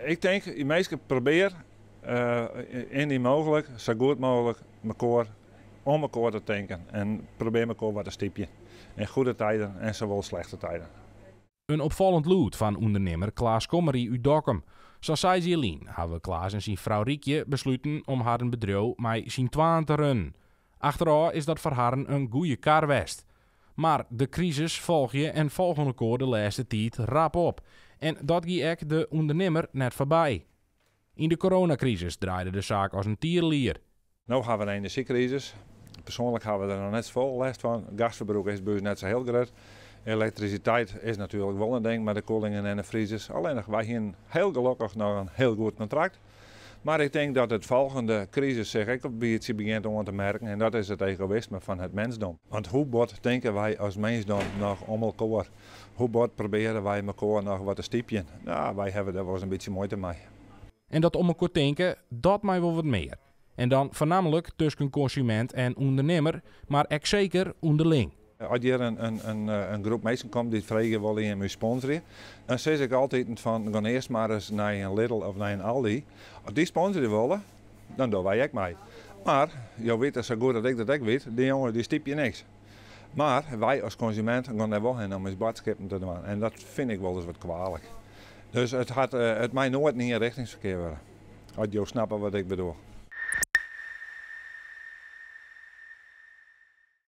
Ik tink, minsken, probearje indien mooglik, sa goed mooglik mekoar om mekoar te tinken en probearje mekoar wat te stypjen. In goede tiden en sawol slechte tiden. In opfallend lûd fan ûndernimmer Klaas Kommery út Dokkum. Sa'n seis jier lyn hawwe Klaas en syn frou Riekje besluten om harren bedriuw mei syn twaen te runnen. Achterôf is dat foar harren in goede kar west. Mar de krisis folgje en folgen elkoar de lêste tiid rap op. En dat gie ek de ûndernimmer net foarby. Yn de coronakrisis draaide de saak as in tierelier. No hawwe we in enerzjykrisis. Persoanlik hawwe we der noch net safolle lêst fan. Gasferbrûk is by ús net sa hiel grut. Elektrisiteit is natuerlik wol in ding mei de kuollingen en de friezers. Allinnich wy hienen hiel gelokkich noch in hiel goed kontrakt. Mar ik tink dat it folgjende krisis sich ek in bytsje begjint oan te merken en dat is it egoïsme fan it mensdom. Want hoe bot tinke wy as mensdom noch om elkoar? Hoe bot probearje wy mekoar noch wat te stypjen? No, wy hawwe dêr wolris in bytsje muoite mei. En dat om elkoar tinke, dat mei wol wat mear. En dan foarnammentlik tusken konsumint en ûndernimmer, mar ek seker ûnderling. As hjir in groep minsken komt dy't freegje wolle jim ús sponsorje, dan sis ik altiten fan gean earst mar ris nei in Lidl of nei in Aldi. As dy sponsorje wolle, dan dogge wy ek mei. Mar jo witte sa goed dat ik dat ek wit, dy jonges dy stypje niks. Mar wy as konsumint gean dêr wol hinne om ús boadskippen te dwaan en dat fyn ik wolris wat kwalik. Dus it hat, it mei noait in ienrichtingsferkear wurde. As jo snappe wat ik bedoel.